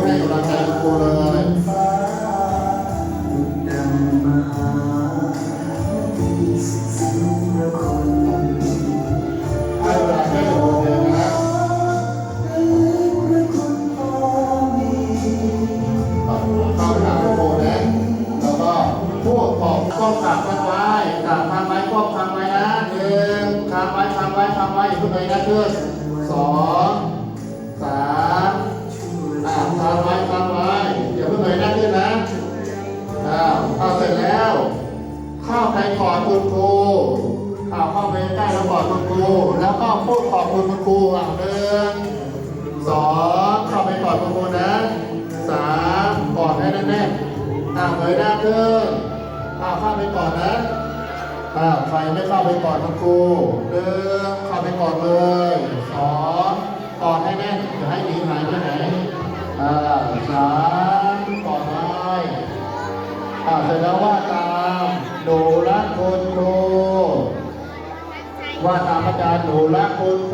ໃຫ້ກຳລັງໃຈຄຸນຄູເລີຍ. ໃຫ້ກຳລັງໃຈຄຸນຄູເລີຍນະ. ເຂົ້າໄປຫາຄຸນຄູນະ ແລ້ວກໍພູດຂອບ ກ້ອງກາບຄ້າງໄວ້ ກາບຄ້າງໄວ້ ກ້ອງຄ້າງໄວ້ນະ ໜຶ່ງ ຄ້າງໄວ້ ຄ້າງໄວ້ ຄ້າງໄວ້ ຢ່າເພິ່ງເງີຍໜ້າຂຶ້ນ ສອງ ສາມ ອ່າ ຄ້າງໄວ້ ຄ້າງໄວ້ ຢ່າເພິ່ງເງີຍໜ້າຂຶ້ນນະ. ອ້າວ ຖ້າເສັດແລ້ວ ເຂົ້າໄປກອດຄຸນຄູ ອ້າວ ເຂົ້າໄປໃກ້ແລ້ວກອດຄຸນຄູ ແລ້ວກໍພູດຂອບຄຸນຄູ ອ້າວ ໜຶ່ງ ສອງ ເຂົ້າໄປກອດຄຸນຄູນະ ສາມ ກອດໃຫ້ແໜ້ນໆ ອ້າວ ເງີຍໜ້າຂຶ້ນ ອ້າວ ເຂົ້າໄປກອດນະ ອ້າວ ໃຄຍັງໄມ່ເຂົ້າໄປກອດຄຸນຄູ ໜຶ່ງ ເຂົ້າໄປກອດເລີຍ ສອງ ກອດໃຫ້ແໜ້ນ ຢ່າໃຫ້ໜີຫາຍໄປໃຫນ ອ່າ ສາມ ກອດໄວ້ ອ່າ ເສັດແລ້ວວ່າຕາມ ໜູລັກຄຸນຄູ ວ່າຕາມອາຈານ ໜູລັກຄຸນຄູ.